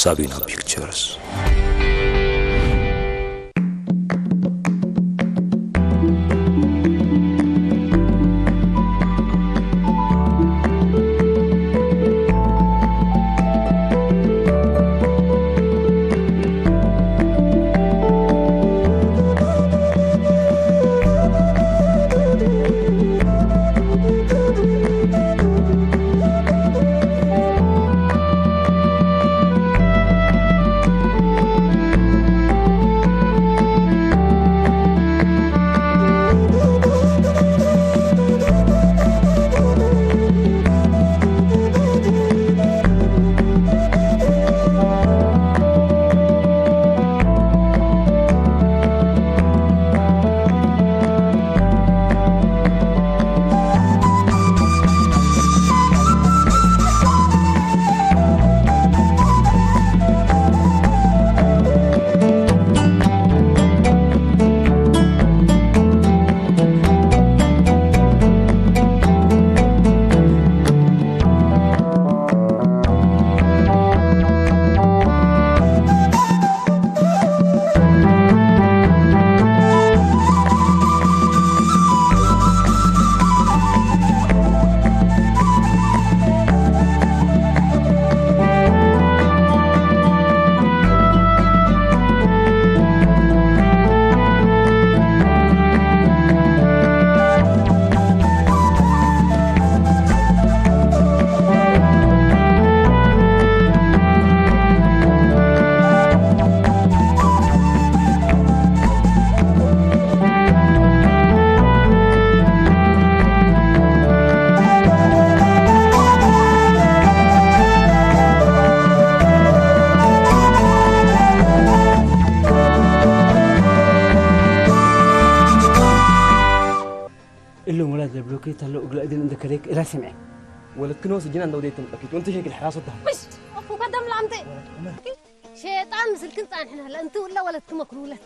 ሳቢና ፒክቸርስ። እሎም ወላ ዘብሎኬት ኣሎ እግላ እድን እንደ ከደክ እላ ስምዐ። ወለትክን ወስጅና እንደ ወዴትን ጠፊት ወንቲ ሸክል ሓራሶታ። ምሽ፣ ኣፉ ከደም ላምተ። ሸጣን ምስልክን ጻንሕና፣ ለእንቲ ውላ ወለትክም ኣክሉ ውለት።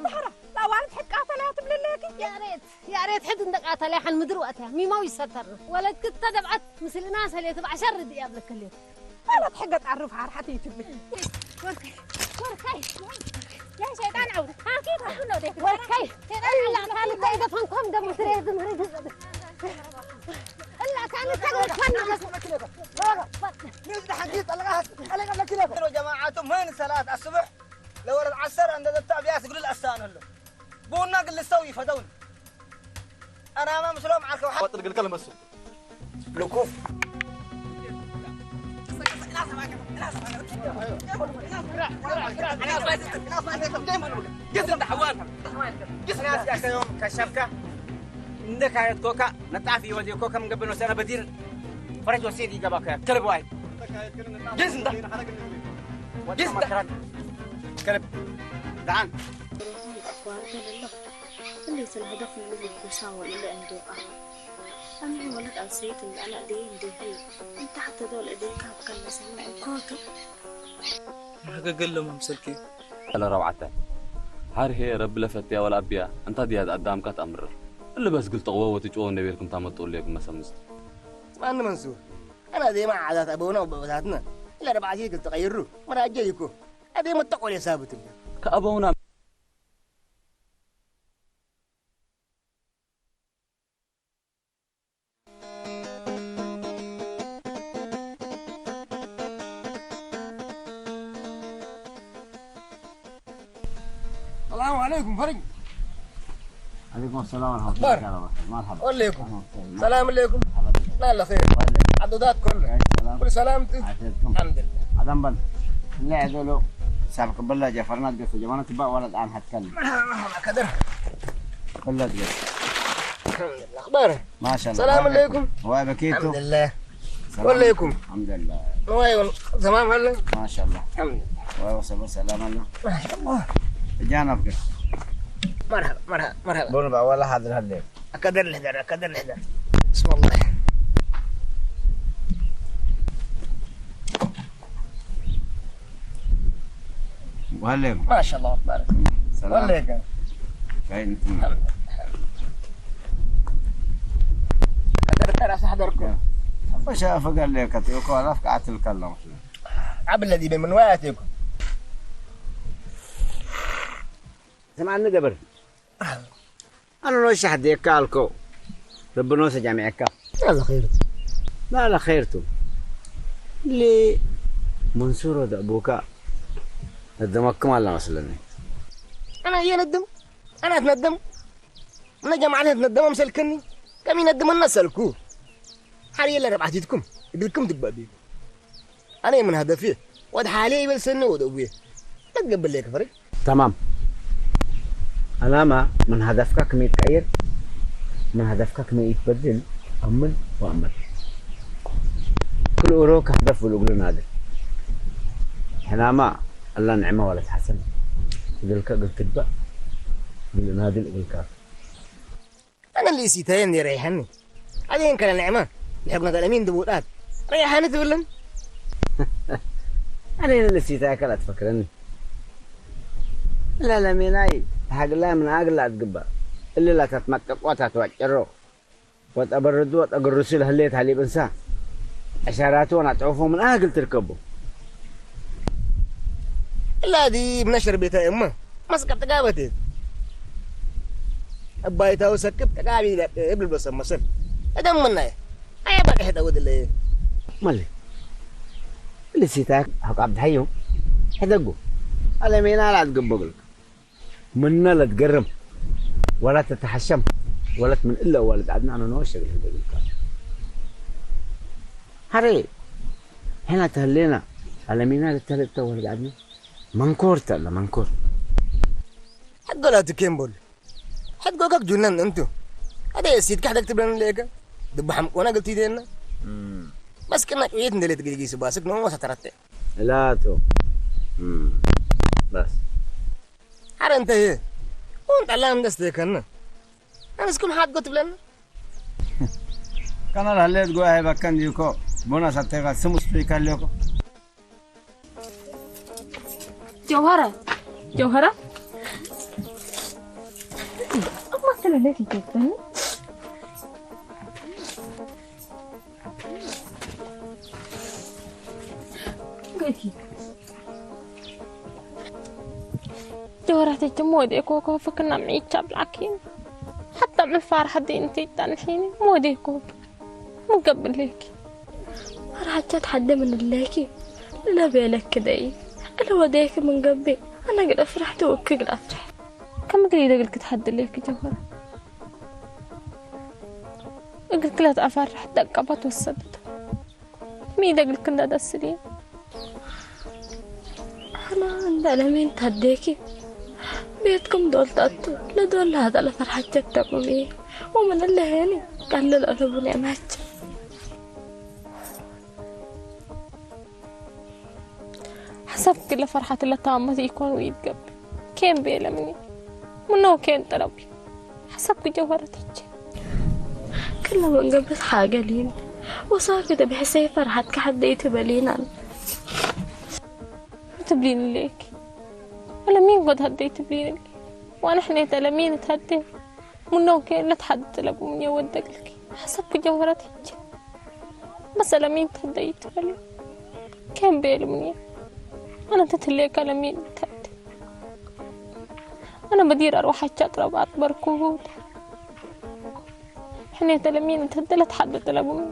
ባሕራ፣ ላዋልት ሕቃተላ ትብልለኪ። ያሬት፣ ያሬት ሕድ እንደ ቃተላ ሓን ምድር ወእትያ፣ ሚማው ይሰተርና። ወለትክ ተደብዓት ምስልና ሰሌት ባዕሸር ርድ ያብለከልዮት። ማለት ሕገ ጣርፍ ሓርሓት እዩ ትብል። ወርካይ፣ ወርካይ። ያ ሸይጣን ዓውድ። ሃኪ ታኩ ነው ደክ። ወርካይ። ሸይጣን ዓውድ። ላታን እንታይ ዘፈንኳም ደሞ ትሬ ዝምህሪ ዝዘብ። እላ ካን ተገርኳን ነው። ንዝድ ሓንጊ ጠለቃ፣ ጠለቃ ለኪ ነበር። ጀማዓቱ ምን ሰላት ኣስብሕ ለወረድ ዓሰር እንደ ዘብታ ቢያስ ግድል ኣሳን ኣሎ። ቡና ግልሰው ይፈደውን። ኣናማ ምስሎም ዓርከው ሓ- ወጥር ግልከል መሱ። ልኩፍ። ግስና ሲያከዮም ከሸፍካ እንደ ካየት ኮካ ነጣፊ ወዲ ኮከም ገብኖ ሰነ በዲር ፈረጅ ወሴድ ይገባከ ከልብ ዋይ። ግስና። ግስና። ከልብ። ዳን። ጓርተ ለሎ። እንዴት ለህደፍ ነው ልኩሳ ወለ እንዶ። ኣነ ወለድ ኣንሰይት እንዳና ደይ እንደይ። እንታ ሓተ ዶል እደይ ካብ ከለሰና ኮቱ። ማገገሎ መምሰልኪ። ቀለ ረብዓተ። ሓርሄ ረቢ ለፈትያ ወላ ኣቢያ፣ እንታ ድያ ኣዳምካ ትኣምር። እሊ በስ ግልጥቕዎ ወትጭዎ እንደ ቤልኩም ታመጡ እልየኩም መሰምስት። ማን መንሱር? ኣና ዜማ ዓዛት ኣበውና ወበታትና። ኢላ ረብዓቲ ግልጥቐይሩ። መራጀ ይኮ። ኣደይ መጠቆል የሳብት። ከኣበውና السلام عليكم فرج. عليكم السلام ورحمة الله أخبار؟ تعالى وبركاته. مرحبا. وعليكم. أهلا وسهلا. سلام عليكم. مرحبا. لا، لا، خير. وعليكم. عدودات كله. عليكم السلام. كل سلامتك؟ عافيتكم. الحمد لله. عدم بن. لا، يدولو. سابق بالله جفرنا، قلت جمانة تبا ولد عن حد كلم. مرحبا، مرحبا، كدر. بالله تقول. الحمد لله. أخباره؟ ما شاء الله. السلام عليكم. وعليكم. الحمد لله. سلام. وعليكم. الحمد لله. وعليكم. تمام هلا؟ ما شاء الله. الحمد لله. وعليكم السلام هلا؟ ما شاء الله. جانا بك. مرحبا، مرحبا، مرحبا. بون با ولا حاضر هلا. أكدر لحدر، أكدر لحدر. بسم الله. وهليكم. ما شاء الله تبارك. سلام. وهليكم. فين انتم؟ الحمد لله. قدرت راس حضركم. وش أفقل لك؟ تيوكو ألف قعدت الكلام. ዓብ ለዚ በይ ምንዋይ ኣትየኩም። ስምዓኒ ገበር። ኣነ ኖ ሻሕ ደካ ኣልኮ። ረብኖ ሰጃሚዐካ። لا لا خيرت. لا لا خيرت. لي منصور ودأبوكا. ندمكم الله مسلني. أنا هي ندم. أنا أتندم. أنا جماعة أتندم أمسلكني. كم يندم الناس سلكو. حالي إلا ربعتيتكم. قلكم دبابي. أنا من هدفي. واد حالي يبل سنة ودوبي. لا تقبل ليك فرق. تمام. علامة من هدفك كم يتغير، من هدفك كم يتبدل، أمل وأمل. كل أوروك هدف بالأقل نادل. حناما الله نعمة ولا تحسن. قلك قلت تبع. قل نادل قلك. أنا اللي سيتين دي ريحني. هذه يمكن النعمة. لحقنا الأمين دبوتات. ريحني تقولن. أنا اللي سيتين كلا تفكرني. لا لا ميناي. حق لا من عقل لا تقبل. اللي لا تتمكك وتتوجرو. وتبردو وتقرسي لهليت هلي بنسا. أشاراتو أنا تعوفو من عقل تركبو. إلا دي بنشر بيتا يما. مسكت قابتي. أبايتا وسكب تقابي لك إبل بس مسل. أدم مناي. أي بقى هذا ود اللي. مالي. اللي سيتاك حق عبد حيو. هذا جو. على مين على عبد قبقل. منا لا تقرم. ولا تتحشم. ولا من إلا والد عدنا أنا نوشة بالهدى بالكار. هري. هنا تهلينا. على مين على التالت والد عدنا. منكور تلا منكور. حق لا تكيم بول. حق قوقك جنان أنتو. هذا يسيد كحدك تبلن ليك. دبحم وانا قلت يدينا. بس كنا قويت ندلت قلقي سباسك نو وسترتي. لا تو. بس. حر انت هي. وانت علام دستيك أنا. أنا اسكم حد قلت بلن. كان هليت قوي هاي بكن ديوكو. بونا ستيك سمو سبيكر ليوكو. جوهرة. جوهرة. أما كلا ليك جبتني. قلتي. جوهرة تجمع ديكو كوفك نمعي تشابلاكين. حتى من الفرحة دي انتي تنحيني مو ديكو. من قبل ليك. فرحت تحدى من الليكي. لا بيلك كدي. إلا وديك من قبل. أنا قد أفرحت وكي قد أفرح. كم قلي دقل كتحدى ليك جوهرة. قلت لها تأفرح دقة بتوسدت. مي دقل كندا دسلي. أنا عند ألمين تهديكي. بيتكم دول تأتو. لدول هذا لفرحة جتكم إيه. ومن اللي هيني. قال للألبون يا ماتش. حسبك لفرحة اللي تامت يكون ويتقبل. كان بيلمني. منو كان طلبي. حسبك جوهرة تحكي. كل ما نقبض حاجة لين. وصافي تبحثي فرحتك حد يتبلينا. تبلين ليك. ولا مين قد هدي تبلين لي. وأنا حنيت على مين تهدي. منو كان لا تحد طلب من يودك لك. حسبك جوهرة تحكي. بس على مين تهدي تبلي. كان بيلمني. أنا تتليك على مين تهدي. أنا بدير أروح أتشطر بعد بركوت. حنيت لمين تهدلت حد طلبوني.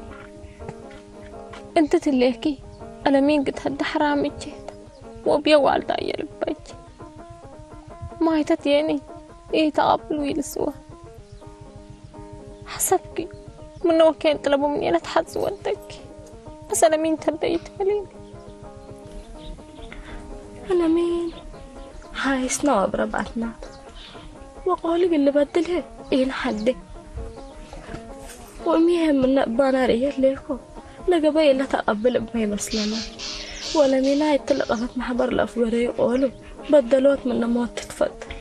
أنت تليكي. ألمين قد هد حرام الجهد. وبيا والدة يا لبج. ما يتتيني. إيه تقبل ويلسوا. حسبكي. منو كان طلبوا مني أنا تحز ودك. بس ألمين تهديت فلين. ألمين. هاي سنوب ربعتنا. وقولي باللي بدلها. إيه نحدي. وأمي هم من بانا ريال ليكو. لقبي إلا تقبل بما يمسلنا. وألمين هاي تلقفت محبر الأفبري يقولوا. بدلوت من موت تتفضل.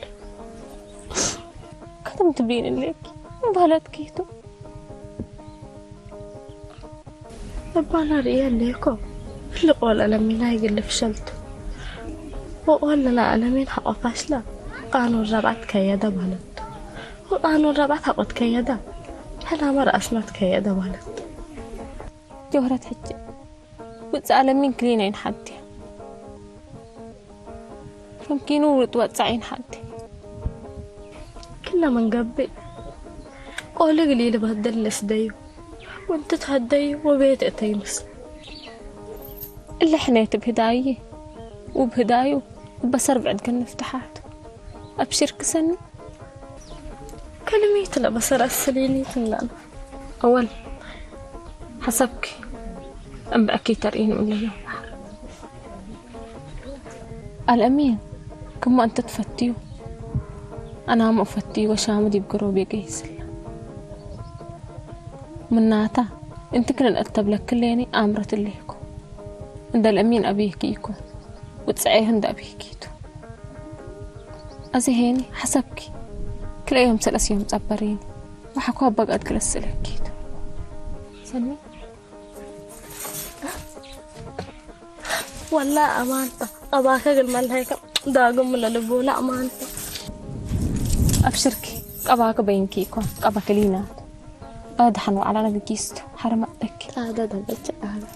كتم تبين لك. بالت كيتو. እባና ርእየ ኣለይኮ። ፍልቆል ኣለሚና ይግልፍ ሸልቱ። ወቆል ለና ኣለሚን ሓቆ ፋሽላ። ቃኑን ረብዓት ከየደ ባለቱ። ወቃኑን ረብዓት ሓቆት ከየደ። ሕላማ ረኣስናት ከየደ ባለቱ። ጆህረት ሕጂ ውፅእ ኣለሚን ክሊና ይንሓድያ። يمكن ورد واتسعين حد. كل من قبل قولي لي لبهدل لسديو، وانت تهدي وبيت اتيمس. اللي حنيت بهدايي وبهدايو، بس اربع دقن فتحات. ابشر كسني. كلميت لبصر السليني تنان. أول حسبك أم بأكي ترين ولا يوم. الأمين، كما أنت تفتيو، أنا ما أفتي وشامدي بقروبي قيس. مناتا، أنت كنا أكتب لك كليني آمرة الليكو. عند الأمين أبيك يكون، وتسعيه عند أبيك يتو. أزي هيني حسبك. كل يوم سلس يوم تصبرين. وحكوا بقى أتكلس لك يتو. سني. والله أمانتا. أباك قل من هيك. داقم من اللبونة أمانتا. أبشرك. أباك بينكي يكون. أباك لينا. أدحن وعلى نبي كيستو. حرمتك. هذا ده بيت هذا.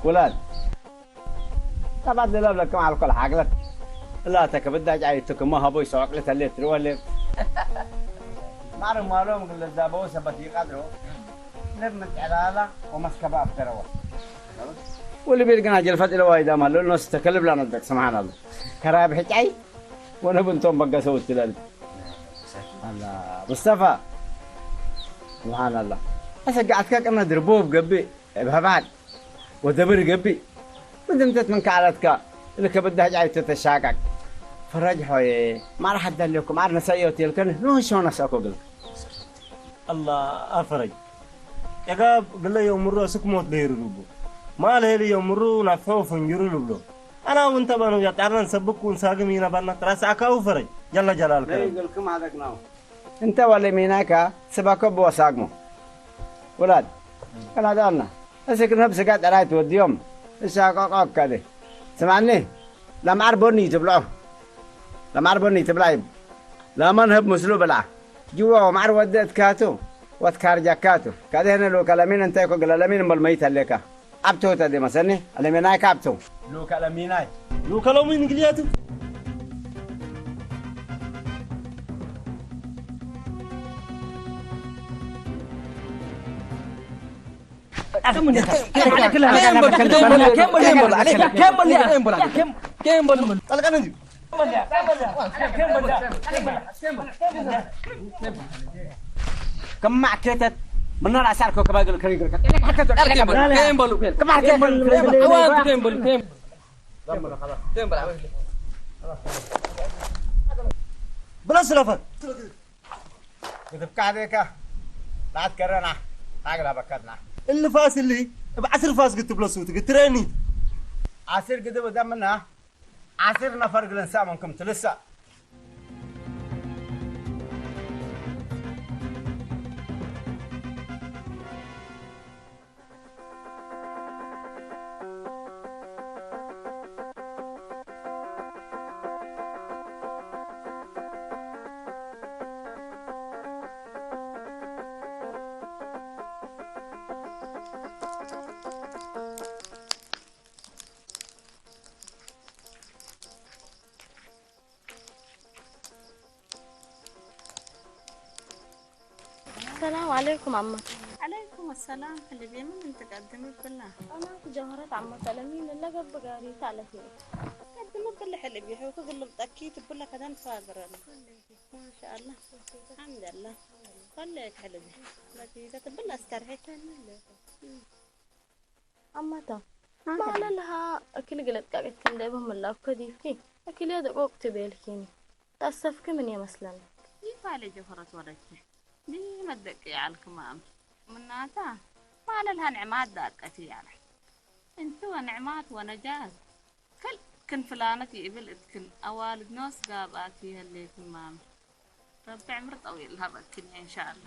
ولاد. ሰባት ልለብለክም ኣልኮል ሓግለት። እላ ተከብዳጅ ኣይትክሞ ሀቦይ ሰዋቅለት ኣለ ትርወለ። ማር ማሎም ግለ ዛበው ሰበት ይቃድሮ። ለብ ምትዕላላ ወመስከባ ኣብተረዋ። ወሊ ቤት ግና ጀልፈት ኢለዋ ይዳማ ለኖስ ተከልብላ ነደቅ ስምሓን ኣለ። ከራብ ሕጫይ ወነብ እንቶም በገሰው ትላል። ኣላ ሙስጠፋ ስብሓን ኣላ። ኣሰጋዕትካ ቅነ ድርቦብ ገብእ እብህባል ወደብር ገብእ ምድምተት ምን ከዓለትካ እልከ በዳህ ጫይቶ ተሻቃቅ። ፈረጅ ሆየ ማር ሓዳለኩም ኣር ነሳዮ ትልከን ንሆን ሾ ነሳኮ ግል። ኣላ ኣፈረጅ ኤጋ ግለ የምሩ ስክሞት ለይሩ ልቡ ማለ ሄሊ የምሩ ናፍሖ ፈንጅሩ ልብሎ። ኣና እውን ተባኑ ያጣርነን ሰብኩ እንሳግም ይነባና ራስ ኣካው ፈረጅ ጀላ ጀላልከ። ለይ ግልክም ኣደግናው። እንተ ወለ ሚናካ ስባኮ ብወሳግሞ። ውላድ፣ ከላዳና፣ እስክ ነብስካ ጥራይ ትወድዮም። እሻቆቆ ከደ። ስማዕኒ፣ ለምዓር ቦኒ ትብልዖ። ለምዓር ቦኒ ትብላ ይብ። ለመን ህብ ምስሉ ብልዓ። ጅዋ ወምዓር ወደ እትካቱ፣ ወትካር ጃካቱ። ከደህነ ልኡከ ለሚን እንተ ይኮ ግለ ለሚን እምበል መይት ኣለካ። ኣብቶ ተደ መሰኒ፣ ኣለሜናይ ካብቶ። ልኡከ ለሚናይ። ልኡከ ለሚን ግልያቱ። ከማዕ ኬተት ምናር ኣሳር ኮከባ ግል ከሪግር ከማዕ ኬተት ብላ ስለፈ ግድብ ካህዴካ ላት ከረና ታግላ በከትና እልፋስ እሊ እብ ዓስር ፋስ ግትብለሱ ትግትረኒ ዓስር ግድብ ደምና ዓስር ነፈር ግለንሳ መንኩም ትልሳ ሰላም ዓለይኩም ኣመት። ዓለይኩም ኣሰላም ሕልቤ ምን እንትቀድም ይብላ። ኣና ጀውሀረት ኣመት ኣለሚ ንለገብ ጋሪ ታለፊ። ቀድም ብለ ሕልቤ ሕው ክግልብጠኪ ትብለ ከደን ፋግረን። ማሻአላ። አልሐምዱሊላህ። ኮሌክ ሕልቤ። ለቲ ተትብለ አስተርሒከን። ኣማታ ማለልሃ እክል ግለጥ ቃቄት ክንደ በምላኩ ከዲፍኪ እክል የደቆቅ ትቤልኪኒ ታሰፍኪ ምን የመስለኒ ይፋለ ጀፈረት ወደኪ ዲመደቅ ያልክ ማም ምናታ ማለልሃ ንዕማት ዳቀት ያለ እንት ወንዕማት ወነጃት ክል ክን ፍላነት ይእብል እትክን ኣዋልድ ኖስ ጋብኣት ይህሌክን ማም ረቢ ዕምር ጠዊል ሃበክን ኢንሻአላ።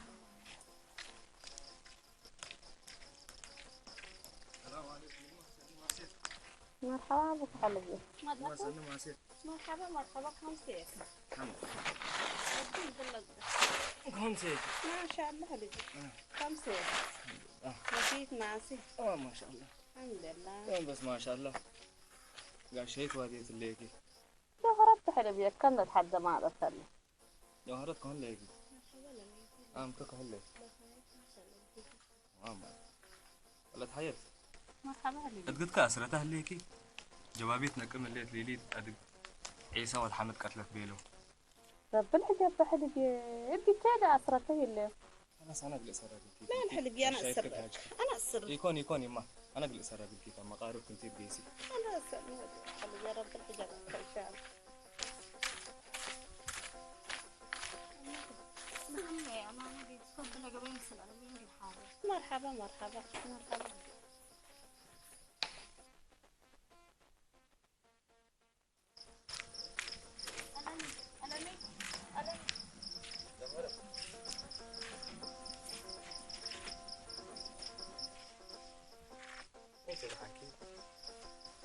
መርሓባ ብኩሓል እዩ። መርሓባ መርሓባ ከምሲ እየ። ከምሲ እየ። ማሻአላ ልጅ ከምሲ እየ። በፊት ማሲ ማሻአላ አልሐምዱሊላህ። በስ ማሻአላ ጋሸይት ዋዴት ሌኪ ዶኸረት ትሕልብ የከነት ሓደ ማጠተለ ዶኸረት ከሆን ሌኪ ኣምከ ከሆን ሌኪ ኣማ ወለት ሓየት መርሓባ ህሊል እድግትካ ኣስረታ ህሌኪ ጀባቢት ነቅም ህሌት ሊሊት ኣድግ ዒሳ ወልሓመድ ቀትለት ቤሎ ረብል ሕጀብ ሕልብ እድግከ ደ ኣስረተ ይለ خلاص انا اجلس ارى بالكيت لا الحلب انا اسر انا اسر يكون يكون يما انا اجلس ارى بالكيت اما قارب كنت تجيسي انا اسر الحلب يا رب الحجاب ان شاء الله مرحبا مرحبا مرحبا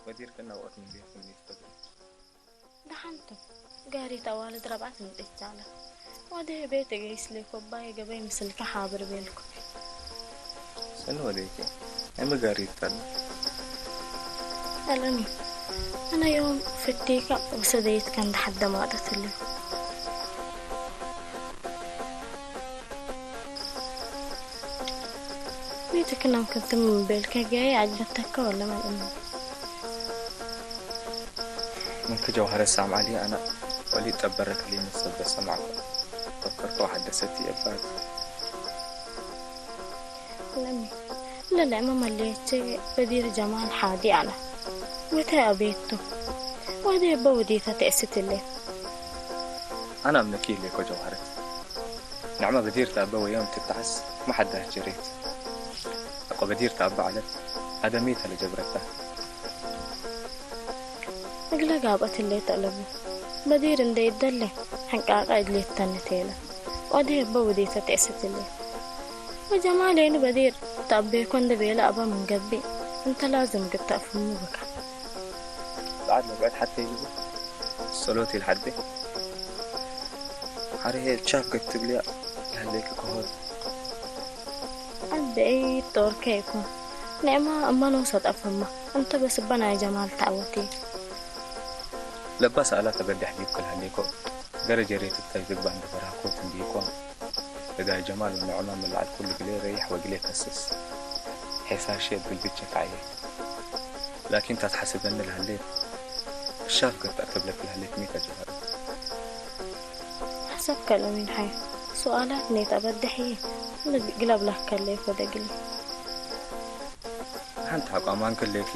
ወዲርክና ወቅት ምን ቤት ምን ይፍጠሩ ደሓንቱ ጋሪት ኣዋልድ ረብዓት ምጤት ቻለ ወደ ቤት ገይስ ለኮባይ ገበይ ምስልካ ሓብር ቤልኩ ሰን ወደይከ እም ጋሪት ታለ ኣለኒ أنا يوم فتيكة وسديت كان لحد ما قتلني. بيتك إنهم كنتم بالكا جاي عجبتك ولا ما الأمر؟ من كجوهرة سامعة لي أنا، ولي تبرك لي من سبة سمعة. فكرت واحد دستي أبات. ለሚ ለለዕመ መሌቼ በዲር ጀማል ሓዲ ኣነ ወተ ኣቤቱ ወደ በ ውዴታ ተእስትለ أنا أمنكي ليكو جوهرة. نعمة بدير تأبا ويوم تتعس ما حدها جريت. أقو بدير تأبا علت. هذا ميت هل جبرتها. እግለ ጋብአትለ ተእለቡ በዲር እንደ ይደለ ሕንቃቀ እድሌት ተንቴለ ወደ የበ ውዴተ ተእስትለ ወጀማሌኒ በዲር ተአቤኮ እንደ ቤለ አበ ምን ገብእ እንተ ላዝም ግብተ አፍሙ ብካ بعد ما بعد حتى يجيبوا الصلوة الحدي. حريه تشاف كتب لي لهليك كهود. አደይ ጦርከ ይኩን ንዕማ እመኖ ሰጠፈማ እንተ በስበ ናይ ጀማል ተአወቴ ለባ ሰኣላ ተበዳሕ ዲብ ክልሃሌኮ ገረ ጀሬት እታይ ዝግባእ እንደ በራኮት እንዲኮን እዳይ ጀማል ወንዕማ ምላዓል ኩሉ ግሌ ረይሕ ወግሌ ከስስ ሒሳሼ እብል ብቸ ካየ ላኪን ታትሓስበኒ ለሃሌት እሻፍ ገጣ ተብለክ ለሃሌት ሚታ ጀማል حسب كلامي الحي سؤالات نيتا بدحي ግለብላክ ከለይ ኮደግሊ ሓንቲ ሓቋም ኣንክሌኪ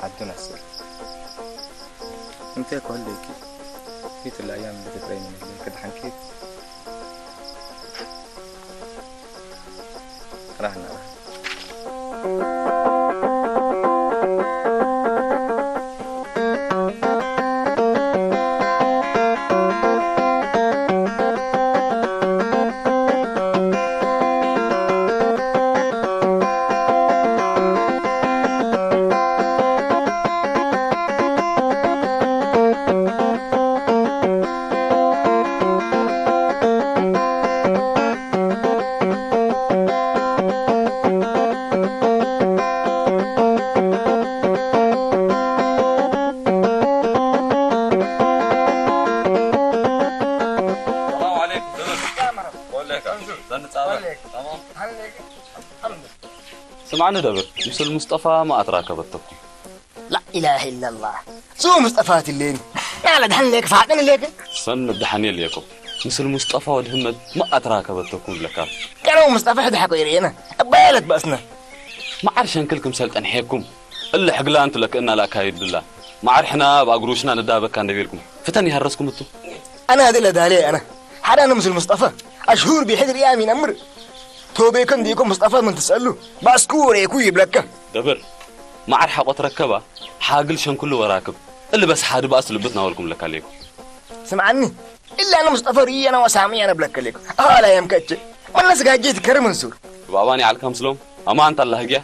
ዓዲ ናስር እንተ ኮሌኪ ፊት ላያም ልትጥረይ ምን ክድሓንኪ ራህና ስምዓኒ ደብር፣ ምስል ሙስጠፋ መኣት ራከበተኩም። ላኢላሃ ኢላላህ። ሱ ሙስጠፋ ትሌኒ። ናለ ድሓን ሌክ ፋጥን ሌክ። ሰን ምድሓን የልየኩም። ምስል ሙስጠፋ ወድ ህመድ መኣት ራከበተኩም ብለካ። ቀረው ሙስጠፋ ሕድሓ ኮይርየና። ኣባያለት ባእስና። መዓር ሸንክል ክምሰል ጠንሐኩም። እለ ሕግላን ትለክእና ላካይዱላ። መዓር ሕና ኣብ ኣግሩሽና ንዳበካ እንደቤልኩም። ፍተን ይሃረስኩም እቱ። أنا هذه الأدالة أنا حدا أنا مثل مصطفى أشهر بحد ريامي نمر توبيكم ديكم مصطفى من تسألوا بأسكور يكو يبلك ደብር፣ መዓር ሓቆ ትረከባ፣ ሓግል ሸንኩሉ ወራክብ፣ እሊ በስ ሓዲ ባእስ ልብት ናወልኩም ለካ ሌኩ። سمعني إلا أنا مصطفى ريانا وسامي أنا بلك ليكو أهلا يا مكتش من ناس قاجيت كرم منصور ባባን ይዓልካ ምስሎም ኣማንታ ኣላህግያ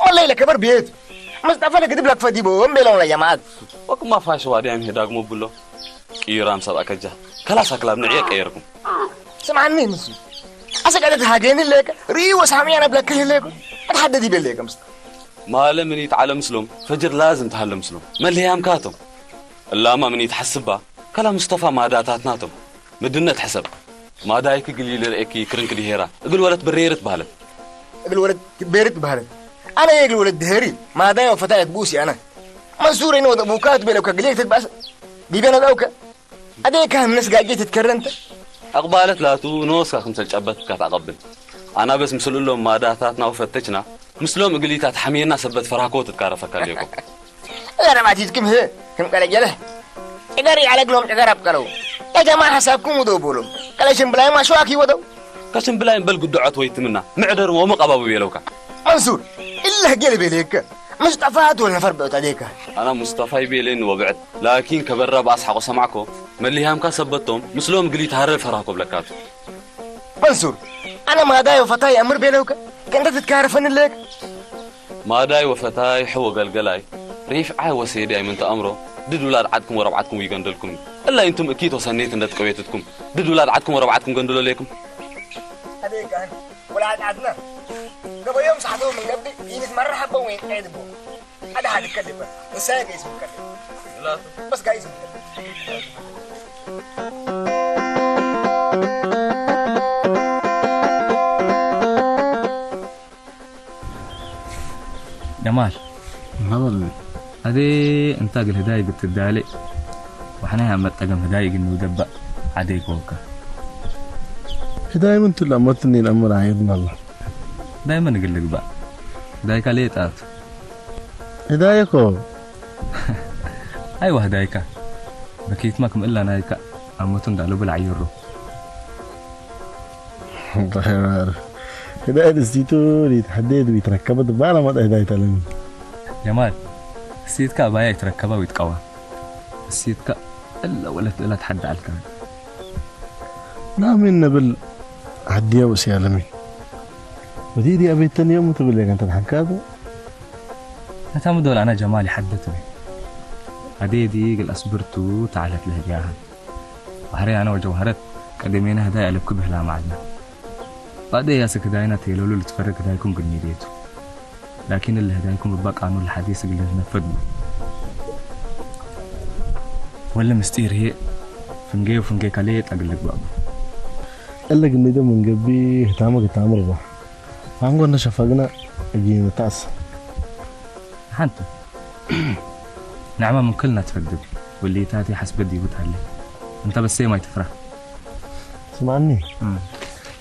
والله لك بر بيت مصطفى لك دبلك فديبو ومبيلون يا جماعة ወቅማ ፋሽ ዋድያም ሄዳግሞ ብሎ ቅይራም ሰብ ኣከጃ ከላስ ኣክላብ ንዕየ ቀየርኩም سمعني مسو أسك أنا تهاجيني لك ري وسامي أنا بلك ليكو أتحدى دي بليك مصطفى ማለ ምኒት ዓለ ምስሎም ፈጅር ላዝም ተሃለ ምስሎም መለያም ካቶም እላማ ምኒት ሓስባ ከላ ሙስጠፋ ማዳታት ናቶም ምድነት ሕሰብ ማዳይክ ግሊ ልርእኪ ክርንክ ድሄራ እግል ወለት ብሬርት ባህለት እግል ወለት ቤርት ባህለት ኣነ እግል ወለት ድሄሪ ማዳይ ወፈታ የትቡሲ ኣነ መንሱር እነ ወደ ቡካት ቤለውከ ግሌክ ትትባስ ዲቤ ነዳውከ ኣደይ ካህን ነስ ጋጌ ትትከረንተ ኣቕባለት ላቱ ንወስካ ክምሰል ጨበት ካት ኣቐብል ኣና በስ ምስል እሎም ማዳታት ናው ፈተችና ምስሎም እግሊታት ሓሜና ሰበት ፈራኮ ትትካረፈካ ሌኮ እረ ማቲትክም ህ ክም ቀለ ጀለህ እገር ያለግሎም እገር ኣብቀረው የጀማ ሐሳብኩም ውደው ቦሎም ቀለ ሽምብላይ ማሸዋክ ይወደው ከሽምብላይ እምበል ግድዖት ወይ ትምና ምዕደር ወመቃባቡ ቤለውካ መንሱር እለህ ጌል ቤሌከ ምስጠፋ ትወል ነፈር ብዕት ኣዴከ ኣና ሙስጠፋ ይቤሌን ወብዕት ላኪን ከበራ ብኣስሓቆ ሰማዕኮ መሊሃምካ ሰበቶም ምስሎም ግሊ ተሃረር ፈራህኮ ብለካቱ መንሱር ኣነ ማዳይ ወፈታይ ኣምር ቤለውከ ከእንተ ትትካረፈንለክ ማዳይ ወፈታይ ሕወ ገልገላይ ሪፍዓይ ወሴድያይ ምን ተኣምሮ ድድ ውላድ ዓድኩም ወረብዓትኩም ይገንደልኩም እላ ኢንቱም እኪት ወሰኔት እንደትቀቤትትኩም ድድ ውላድ ዓድኩም ወረብዓትኩም ገንድሎ ሌኩም ኣደይ ካህን ውላድ ዓድና ገበዮም ሳሕተው ምን ገብእ ይንትመርሕ ኣቦ ወይ ቀየድቦ ሓደ ሓደ ከልበ ንሳይ ገይስ ምከል በስ ጋይስ ምከል ጀማል ናበል ኣደ እንታ ግል ህዳይ ግትዳለ ዋሕና ያመት ጠገም ህዳይ ግን ንውደባ ዓደ ይኮወካ ህዳይ ምን ትላ ሞትኒ ለምር አይርናላ ዳይመን ግል ግባ ዳይካ ለየጣት ህዳይ ኮ ኣይዋ ህዳይካ በኪትማ ክምእላ ናይካ ኣሞቱ እንዳሉ ብላዕ ይሩ ህዳይ ድስቲቱ ሊትሐደድ ዊትረከበ ትባላ ማጣ ህዳይ ተለኒ ጀማል እሲትካ ባያ ይትረከባ ዊትቀዋ እሲትካ እለ ወለት እላ ትሓዳ ኣልካ ናሚን ነብል ዓዲያ ውስያለሚ ወዲዲ ኣቤተን የሙ ትብል የገንተ ተሓካቱ ነታ ምዶል ኣና ጀማል ይሓደትኒ ኣደየዲ ግል ኣስብርቱ ተዓለት ለህድያሃ ባሕሪ ኣና ወጀውሃረት ቀደሜና ህዳይ ኣለኩ ብህላ ማዕልና ባደ ያስክ ህዳይና ተየለሉ ልትፈረግ ህዳይኩም ግኒደቱ ላኪን እለ ህዳይኩም እባ ቃኑ ለሓዲስ ግለ ነፈድ ወለ ምስጢር ሄ ፍንጌ ፍንጌ ካሌ ጠግልግ ባቡ እለ ግኒደ መንገቢ ህታመ ግታምር ባ አንጎ ነሸፋግና እጊ ንታስ ሓንቲ ንዕማ ምን ክልና ትፈግድ ወሊታት ሓስበ ዲቡ ታለ እንተ በሰ ማይ ትፍራ ስማኒ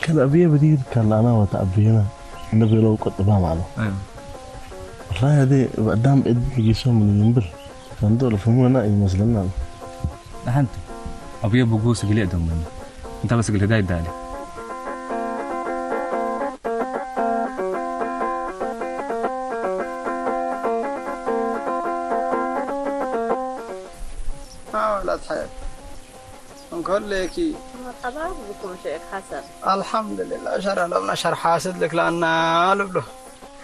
ከል አብየ በዲር ካል አና ወታ አብየና እንብለው ቁጥባ ማለት والله هذه በዳም እድ ጊሶ ምን ይንብር ፈንዶ ለፍሙና ይመስለና ሓንቲ አብየ ብጉ ስግሌ ደሙኒ እንተ በስግል ህዳይ ዳለ ወላት ሓየት እንከለኪ مرحبا بكم شيخ حسن الحمد لله شر لنا شر حاسد لك لنا لبلو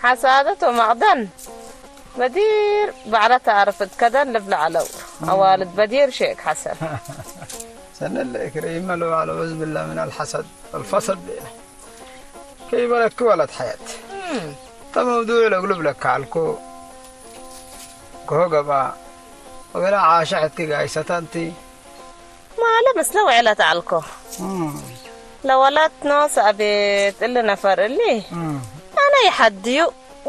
حسادة ومعدن بدير بعرة تعرف اتكدن لبلع لو أوالد بدير شيخ حسن سن الله يكرم له على عوذ بالله من الحسد والفسد بينه كي بلك ولا تحيات مم. تموضوع لقلب لك علكو كو قبا ولا عاشحت كي قايسة أنتي ማለ ምስለ ውዕለት ኣልኮ ለወላት ኖስ ኣቤት እሊ ነፈር እሊ ኣነ ይሓድዩ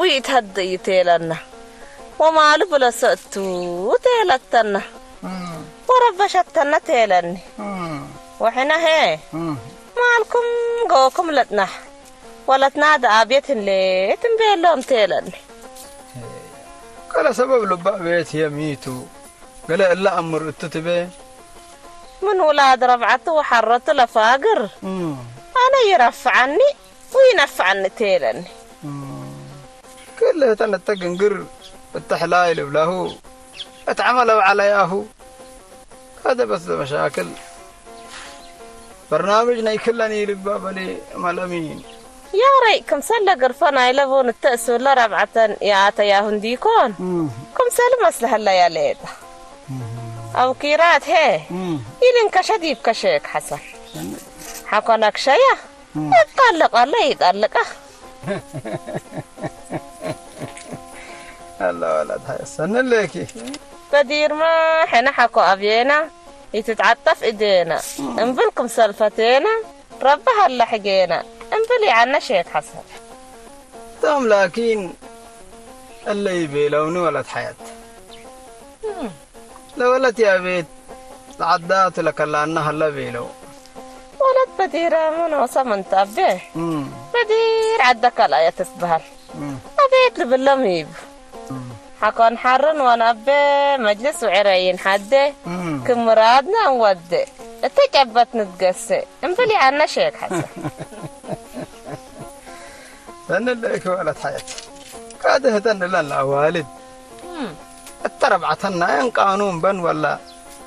ውይት ሀድ እዩ ተየለና ወማሉ ብለሰ እቱ ተየለተና ወረበሸተነ ተየለኒ ወሕነ ሄ ማልኩም ገወኩም ለጥናሕ ወለትና ደኣ ቤት ህሌት እምቤሎም ተየለኒ كلا سبب لبا بيت يميتو ገለ እለ ኣምር እቱ ትቤ። ምን ውላድ ረብዓቱ ወሐረቱ ለፋግር፣ ኣነ ይረፍዓኒ ወይነፍዓኒ ቴለኒ። ክልህተን እተ ግንግር እተ ሕላይ ልብላሁ፣ እት ዐመለ በዐለያሁ፣ ከደበት ለመሻክል በርናምጅ ናይ ክለን ኢልግባእ በሊ እመ ለሚን። ያረይ ክምሰለ ግርፈ ናይለ ቡን እተ እሱለ ረብዐተን ይኣተያሁ እንዲኮን፣ ክምሰል መስለሀለያ ሌጠ። አው ኪራት ሄ ኢልንከሸ ዲብከ ሼክ ሐሰን ሐኮነክ ሸያ እብ ጣልቃለ ይጣልቃ። አላ ወላ ተሐሰን ለኪ በዲርማ ሕነ ሐኮ አብዬና ይትትዓጠፍ እዴና እምብል ክምሰል ፈቴና ረቢ ሀለ ሕጌና እምብል ይዓነ ሼክ ሐሰን። ቶም ላኪን እለ ይቤለውኒ ወለት ሐየት። ለወለት ያቤት ለዐዳቱ ለከላና ሀለ ቤለው። ወለት በዲረ ምን ወሰ ምን ተአቤ በዲር ዐደ ካልአየ ትትበሀል። አቤት ልብሎም ይብ ሐኮን ሐርን ወነአቤ መጅልስ ውዕረይን ሐዴ ክም ምራድና እንወዴ እተ ጨበት ንትገሴ እምብል ይአነ ሼክ ሐሰን። ሰኒ ለእኪ ወለት ሐየት ካድህተን እለን ለአዋልድ እተ ረብዐተን ናየን ቃኑን በን ወላ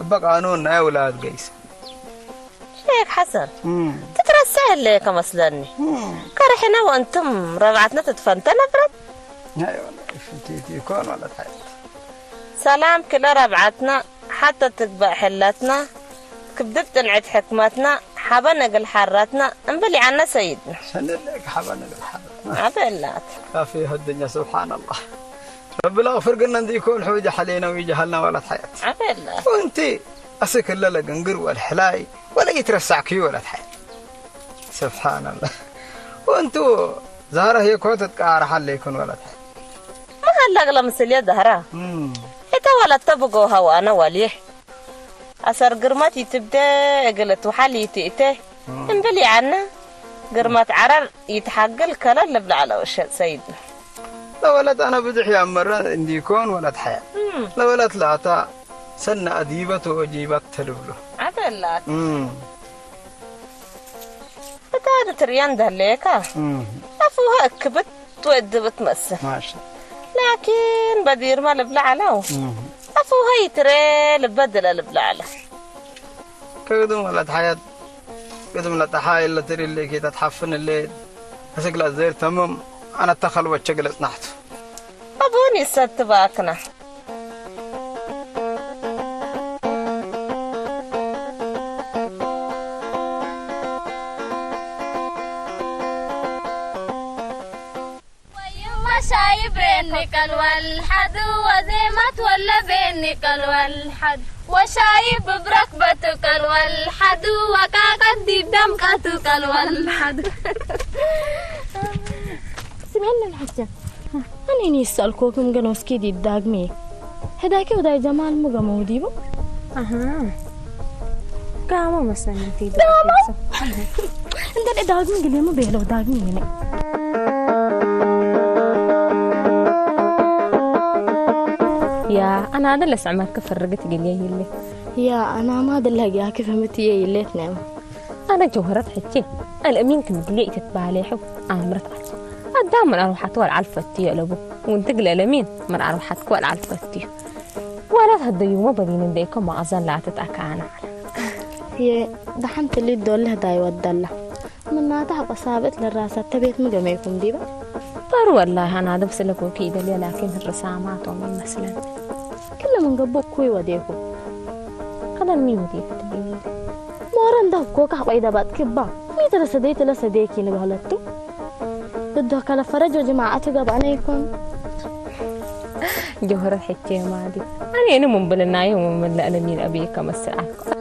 እበ ቃኑን ናይ ውላድ ገይሰ። ሼክ ሐሰን ትትረሰ ህሌከ መስለኒ። ከርሕነ ወእንቱም ረብዐትነ ትትፈንተ ነብረት። ኮን ወለት ሐየት ሰላም ክለ ረብዐትነ ሐተ ትግበእ ሕለትነ ክብድብ ጥንዕት ሕክመትነ ሐበን እግል ሐረትነ እምብል ይአነ ሰይድነ። ሰኒ ለእኪ ሐበን እግል ሐረትነ። አበላት ካፊ ሀደኛ ስብሓንላህ። ረቢ ለቕፍር ግን እንዲኮን ሕውጅ ሓሌና ውጅ ሃልና ዋላት ሓያት። ዓበላ ወንቲ ኣስክለለ ግንግር ወልሕላይ ወለ ይትረሳዕክዩ ወላት ሓያት። ስብሓንላ። ወንቱ ዛህራ ሄኮ ትትቃርሓለ ይኩን ወላት ሓያት። መሃላ ግላ ምስልየ ዛህራ እም። እተ ዋላተ ብጎ ሃዋነ ዋልየ ኣሰር ግርማት ይትብደ እግለት ውሓል ይትእተ እምብል ይዓነ ግርማት ዓራር ይትሓግል ከለል ልብላ ዓለ ውሸጥ ሰይድ ለወለት ኣነ ብዙሕ ያመረ እንዲኮን ወላት ሓያት። ለወለት ላታ ሰና ኣዲበት ወጂበት ተልብሎ ዓበላት እም። እታ ድትርያ እንደለየካ እም። ኣፍውሃ እክብት ትወድብት መስል ማሻ ላኪን በዲርማ ልብላ ዓለው እም። ኣፍውሃ ይትረ ልበድለ ልብላ ዓለ ከግድም ወላት ሓያት ግድም ለጠሓ የለ ትሪለ ኬታ ትሓፍን ለ ተስግላ ዘር ተመም ኣነ ተኸልወቸ ግለጽ ናሕቱ ኣቦን ይሰትባክና ويما شايب ريني كالوالحد وزيمة ولا بيني كالوالحد وشايب بركبتك الوالحد وكاكا دي دمكتك الوالحد ስምዕኒ ሕጂ ኣነ እኔ ይሳልኮክም ግን ወስኪድ ይዳግሚ ሕዳኪ ወዳይ ጀማል ሙገ መውዲቡ ኣሃ ጋሞ መሰለኝ እንደ ዳግሚ ግን የሙ ቤለው ዳግሚ ይነ يا أنا هذا اللي سمعك فرقت قليا يلي يا أنا ما دلها يا كيف متي يليت نعم ኣነ ጀውህረት ሕጂ ኣልእሚን ክምድልዮ ኢትትባሌሑ ኣምረት ኣልኩ ኣዳም ምን ኣርውሓት ወልዓል ፈትዮ ኣለቡ ወንትግ ለለሚን ምን ኣርውሓትክ ወልዓል ፈትዮ ዋላት ህደዩሞ በሊን እንደይኮ ማእዘን ላትት ኣካና የ ደሓን ትሊት ዶልህ ዳይ ወደላ ምናታ ሐቆ ሳብት ለራሳት ተቤት ምገመይኩም ዲባ ጠሩ ወላሂ ኣናድብ ስለኮኪ ይደልየ ላኪን ርሳማቶም ይመስለን ክለ ምን ገቦ እኩይ ወዴኩም ከለሚ ወዴ ክትብይል ሞረ እንዳ ኮካ ቆይዳ ባጥክባ ሚትረ ሰደይ ትለ ሰደይኪ ንበህለቱ ብዶ ከለ ፈረጅ ወጅማዓቱ ገባነ ይኮን ጀውህረት ሕቼ ማዲ ኣነ ን ሙንብልናዮ ሙንብልናዮ ሚን ኣበይ ከመስል ኣልኩ